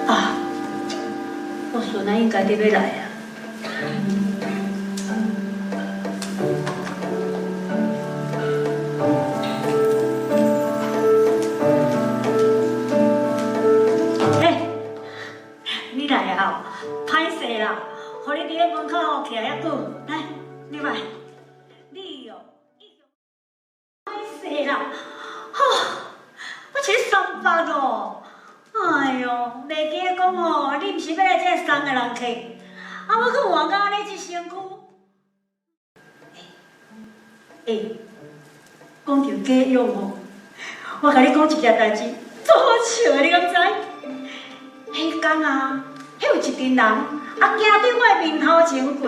啊，我孙仔应该伫欲来啊。欸，你来啊？歹势啦，予你伫咧门口徛遐久，來，入來。你哦，歹勢啦，吼，我是咧三八哦。哎喲，袂記得講吼，你毋是欲來這送的人客，啊，我閣換甲按呢一身軀。欸，欸，講著假勇吼，我共你講一件代誌，足好笑的，你敢知？彼工啊，彼有一陣人啊，行佇我的面頭前過，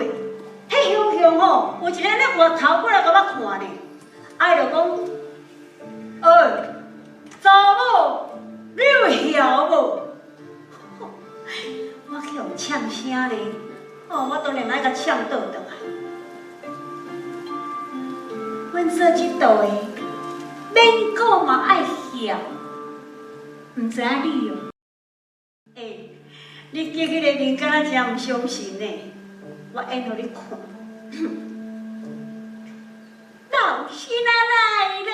彼雄雄吼，有一個咧回頭過來共我看呢，啊，伊就講，欸，查某，你有潲無？我去予嗆聲咧，哦，我當然愛共嗆倒轉來。阮做這道的，免講嘛愛曉，毋知影你哦。欸，你見彼個面敢若誠毋相信呢？我演予你看。老身仔來了，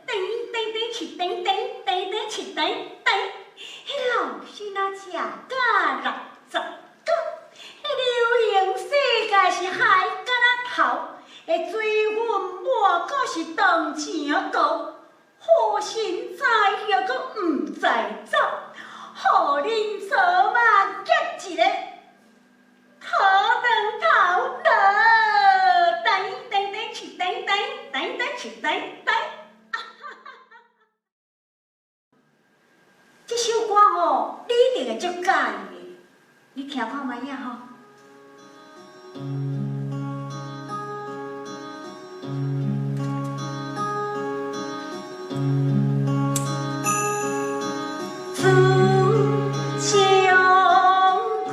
噔噔噔起噔噔噔噔起噔噔，彼老身仔食甲60九，彼流行世界是海敢若頭，彼水分滿閣是當錢高，好身材抑閣毋知走，予恁祖媽夾一个討斷頭囉，噔噔噔起噔噔噔噔起噔噔。這首歌吼，你一定會足佮意的，你聽看覓仔吼。自從看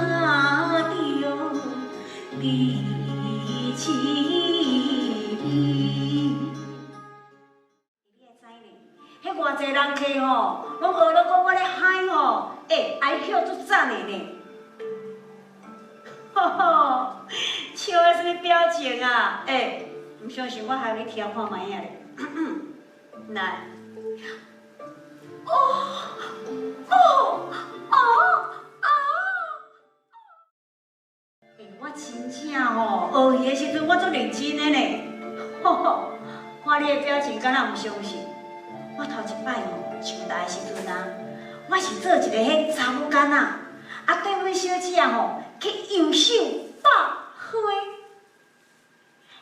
著你一面，你會知呢？彼偌濟人客吼，攏學咧講我咧嗨吼，欸，哀叫足讚的呢。吼吼，笑的啥物表情啊？欸，毋相信我害你聽看覓仔咧。來，哦哦哦哦！欸，我真正吼，學戲的時陣我足認真的呢。吼吼，看你的表情，敢若毋相信。我頭一擺吼上台的時陣啊，我是做一個彼查某囡仔，啊對阮小姐吼去揚手百花，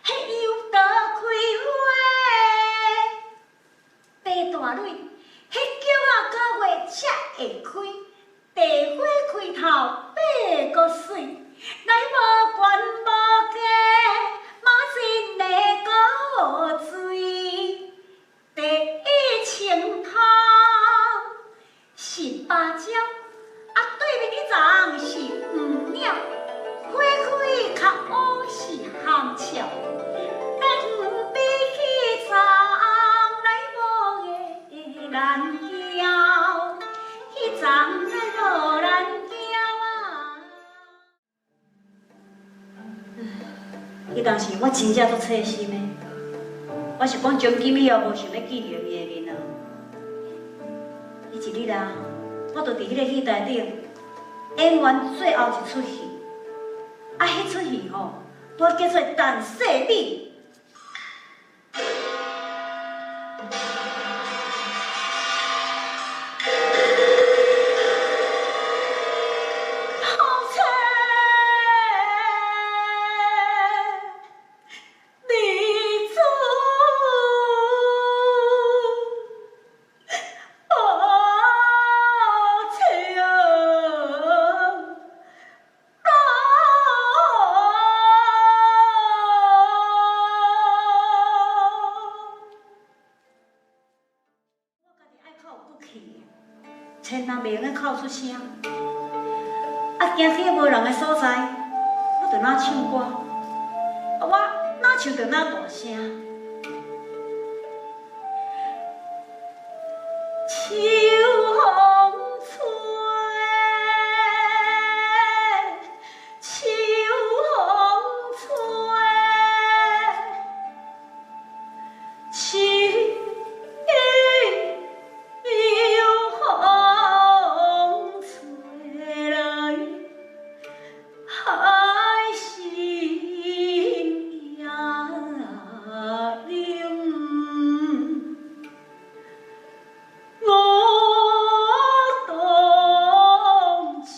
彼楊桃開花，白大蕊，彼菊仔九月才會開，地花開頭八個水，來無懸無低，嘛真的古錐。第一清湯是芭蕉，啊對面彼叢是黃鳥，花開較烏是含笑。咱比起叢來無的難交，彼叢來無難交啊。彼當時我真正足細心的。我是講從今以後無想欲見著伊的面啊！彼一日啊，我就佇彼個戲台頂演完最後一齣戲，啊，彼齣戲吼，拄叫做《陳世美》。我家己愛較有骨氣，千萬袂用得哭出聲。啊，行去無人的所在，我就哪唱歌，啊，我哪像著那大聲。秋風吹，秋風吹，秋風吹來，海心也冷。我當秋，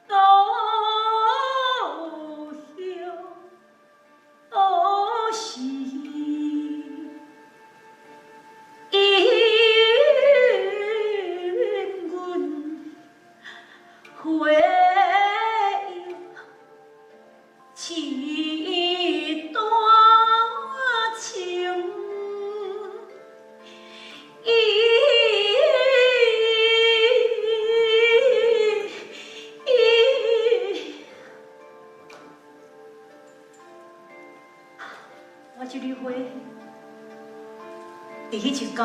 落葉時，引阮回憶一段情。咦，咦，我這蕊花，佇彼一工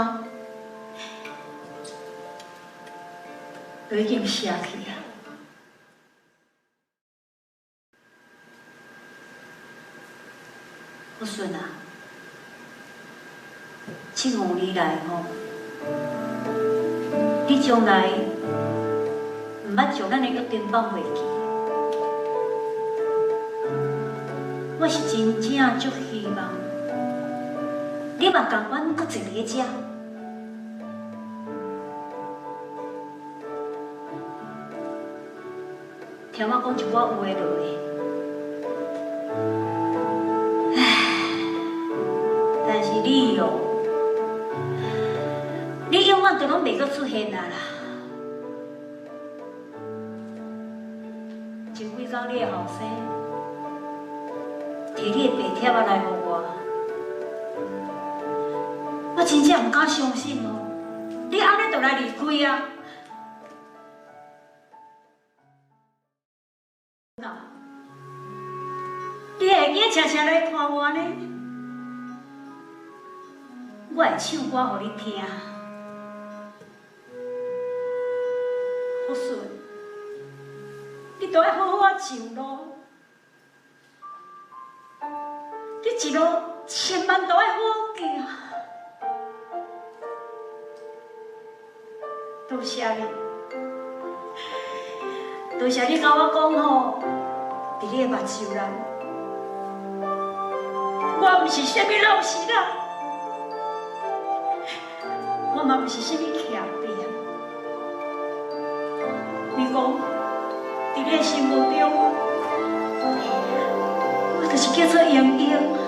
就已經謝去啊。福順啊，這5年來吼，你從來毋捌將咱的約定放袂記。我是真正足希望，你嘛共阮閣坐佇咧遮。聽我講一寡有的無的。唉，但是你哦，你永遠都攏袂閣出現啊啦！前幾工你的後生提你的白帖仔來予我，我真正毋敢相信哦，你按呢就來離開啊！你會記常常來看我呢？我會唱歌予你聽。福順，你都愛好好仔上路，你一路千萬都愛好好行。多謝你，多謝你共我講吼，佇你的目睭內，我毋是啥物老實人，我嘛毋是啥物騎兵。你講，佇你的心目中，我就是叫做英英。